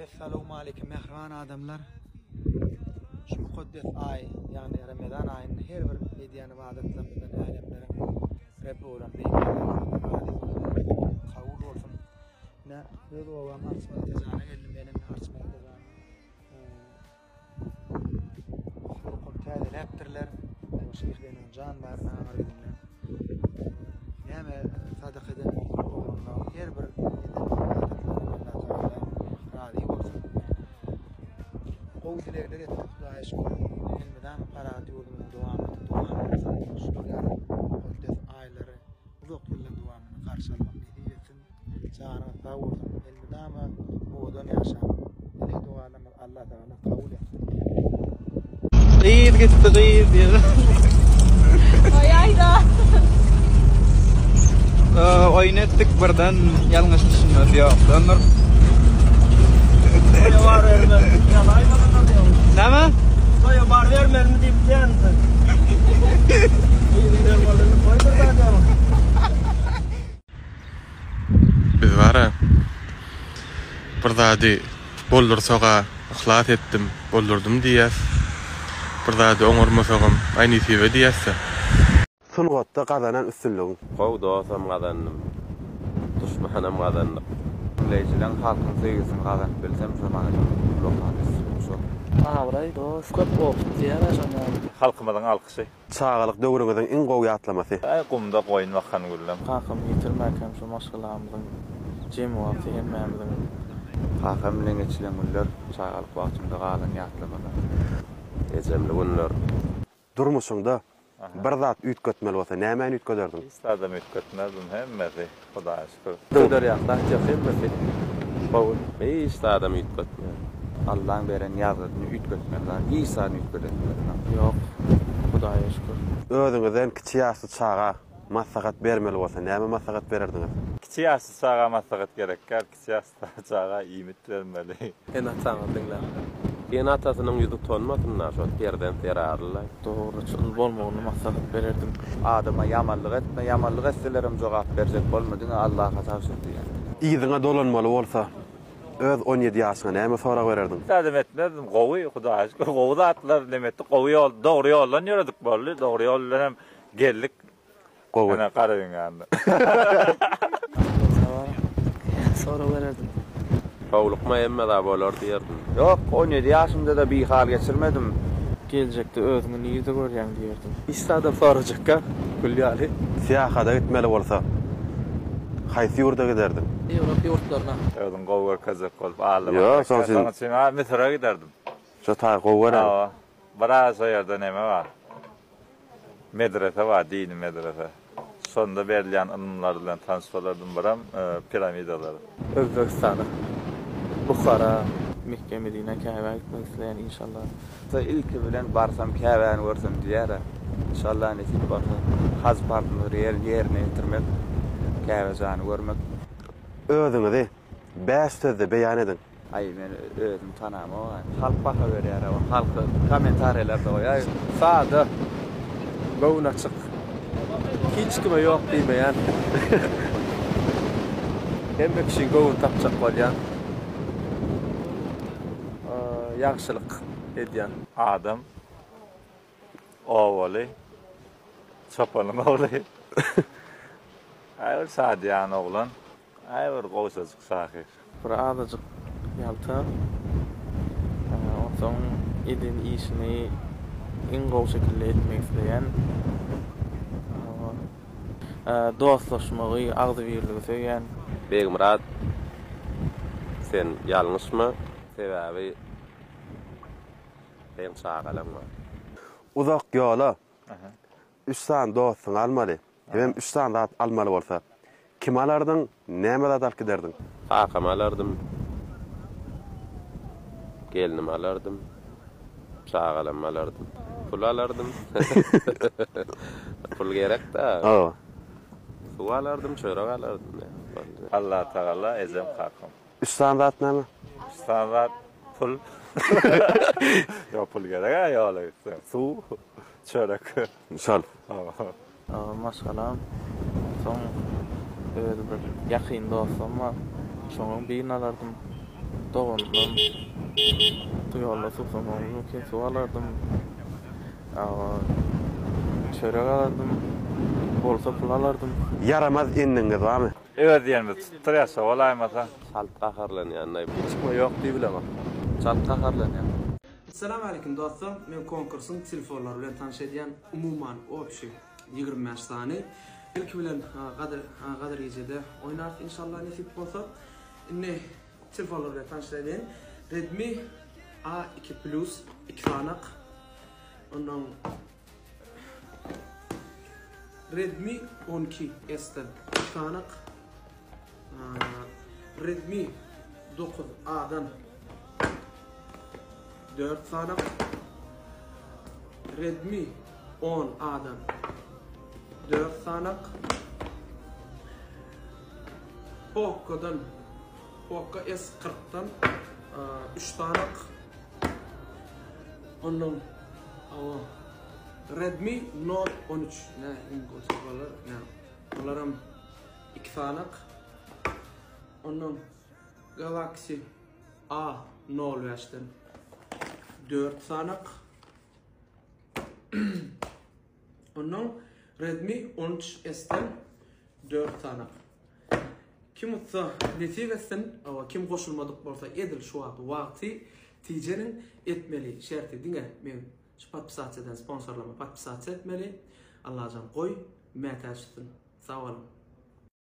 Essalawmaleýkim mähriban adamlar. Şu mukaddes aý, ýagny Ramazan aýynda her bir edýän ybadatlarymyzdan älemleriň Rebbi bolan Beýik Alladan razy bolsun, kabul bolsun. Ine, öz obam Arçman Tejana geldim. Men indi Arçman Tejan Okum täzeläpdirler. Şyh Zenan jan bar, aňyr gidende. Näme sadaka eden ugrunda her bir eden ybadatlaryndan Allah Tagala razy bolsun. Gowy dilegler etdik Hudaýa şükür. Elmydama parahat ýurdumyzyň dowamaty dowam bolsun. Şular ýaly mukaddes aýlary uzak ýyllaryň dowamynda garşy almak nesip etsin. Janyňyz sag bolsun. Elmydama owadan ýaşaň. Dileg dogalarymyzy Allah Tagala kabul etsin. Gyz gitdi gyz diýip. Oýaýda. Oýun etdik birden ýalňyş düşünmesi ýokdandyr. Toýa bar bermeli Näme? Toýa bar bermelimi diýip diýensiň. Biz bara bir zady boldursaga yhlas etdim, boldurdym diýýäs. Bir zady oňarmasagam aý nesibe diýýäs-dä. Sungatda gazanan üstünligiň. Gowy dostam gazandym. Duşmanam gazandyk. Diňleýjileň halkyň söýgüsini gazanyp bilsem şo maňa ullakan üstünlik şol. Abraý dost köp opyt diýýärä şoň ýaly. Halkymyzyň alkyşy. Çagalyk döwrüňiziň iň gowy ýatlamasy. Aý gumda goýun bakan güllem. Kakamy ýitirmäkäm şu maşgalamyzyň jemi wagty hemmämiziň. Kakam bilen geçilen günler çagalyk wagtymda galan ýatlamalar. Ejemli günler. Durmuşyňda bir zat üýtgetmeli bolsa nämäni üýtgederdiň? Hiç zadam üýtgetmezdim hemmesi Hudaýa şükür. Öder ýaly zat ýok hemmesi gowy. Hiç zadam üýtgetmerin. Allaň beren ýazgydyny üýtgetmeli zat hiç zadyny üýtgedesim gelenok. Ýok Hudaýa şükür. Özüňizden kiçi ýaşly çaga maslahat bermeli bolsa näme maslahat bererdiňiz? Kiçi ýaşly çaga maslahat gerek däl kiçi ýaşly çaga iýmit bermeli. Ene-ataňyzy diňläň. Ene-atasynyň ýüzi utanmasyn-da, şol perzent zerarly-laý. Dogruçyl bolmagyny maslahat bererdim. Adama ýamanlyk etme, ýamanlyk etselerem jogap berjek bolma, diňe Allaha tabşyr diýýän. Yzyňa dolanmaly bolsa, öz 17 ýaşyňa näme sorag bererdiň? Hiç zadam etmezdim, gowy, Hudaýa şükür, gowy zatlar neme etdik, gowy ýol, dogry ýoldan ýöredik boldy, dogry ýol bilenem geldik. Gowy. Ene Garaýyň ýanynda. Sorag bererdim. Howlukma hemme zat bolar diýerdim. Ýok, 17 ýaşymda-da bihal geçirmedim. Geljekde özüňi nirde görýäň diýerdim. Hiç zadam sorajakka, gül ýaly. Syýahada gitmeli bolsa, haýsy ýurda giderdiň? Ýewropa ýurtlaryna. Özüňi gowy görkezjek bolup aldamak Ýok, gerek şoň däl. üçin. Şonuň üçin a Müsüre giderdim. Şo taý gowy gören. Hawa. Biraz şo ýerde neme bar. Medrese bar, dini medrese. Şonda berilýän ylymlar bilen tanyş bolardym, biram piramidalar. Özbegistana. Buhara. Mekge Medina Käbä gitmek isleýän inşallah. Ilki bilen barsam Käbäni görsem diýýärä. Inşallah nesip bolsa haj parzymyzy ýerine ýetirmek, Käbe jany görmek. Özüňizi Bäş sözde beýan ediň. Aý men özüm tanamok aý. Halk baha berýär o halky kommentariýalarda goýaý. Sada, göwün açyk, hiç kime ýok diýmeýän, hemme kişiň göwnüni tapjak bolýan, ýagşylyk edýän. Adam obaly, çopanyň ogly. Aý bir şadyýan oglan. Aý bir gowşajyk şahyr. Bir azajyk ýalta. Onsoň eden işini iň gowy şekilde etmek isleýän. Dostlaşmagy, agzybirligi söýýän. Begmyrat sen ýalňyşma sebäbi seň çagalaň bar. Uzak ýola üç sany dostuňy almaly. Hemem üç sany zat almaly bolsa, kimi alardyň, näme zat alyp giderdiň? Kakamy alardym, gelnimi alardym, çagalamy alardym. Pul alardym. Pul gerek-dä. Hawa. Suw alardym, çörek alardym. Boldy. Allatagala, ejem, kakam. Üç sany zat näme? Üç sany zat, pul. Ýok, pul gerek-ä ýola gitseň. Suw, çörek. Şol. Maşgalam, soň öz bir ýakyn dostum bar. Şonuň birini alardym. Doganymdan ýolda suwsamagym mümkin suw alardym. Çörek alardym. Bolsa pul alardym. Ýaramaz endigiňiz barmy? Öz diýenimizi tutdurýar şo bolaýmasa. Çalt gaharlanýanlaý. Hiç kime ýok diýibilemok. Çalt gaharlanýan. Salam aleýkum dostlar men konkursyň telefonlary bilen tanyş edýän umuman obşi 25 sany ilki bilen gadyr gadyr gijede oýnarys inşallah nesip bolsa indi telefonlar bilen tanyş edeýin Redmi A2 plus 2 sanak ondan Redmi 12 S-den 2 sanak Redmi 9 A-dan 4 sanak Redmi 10 A-dan 4 sanak Poco-dan Poco S40-dan 3 sanak Ondan Redmi Note 13 ne iň gowy telefonlar ne bularam 2 sanak Ondan Galaxy A 05-den 4 sanak. Ondan Redmi 13S-den 4 sanak. Kim utsa nesip etsin, kim goşulmadyk bolsa edil şu wagt wagty tijeniň etmeli şerti diňe men şu podpisasiýadan sponsorlama podpisasiýa etmeli. Allajan goý mätäç tutsun. Sag boluň.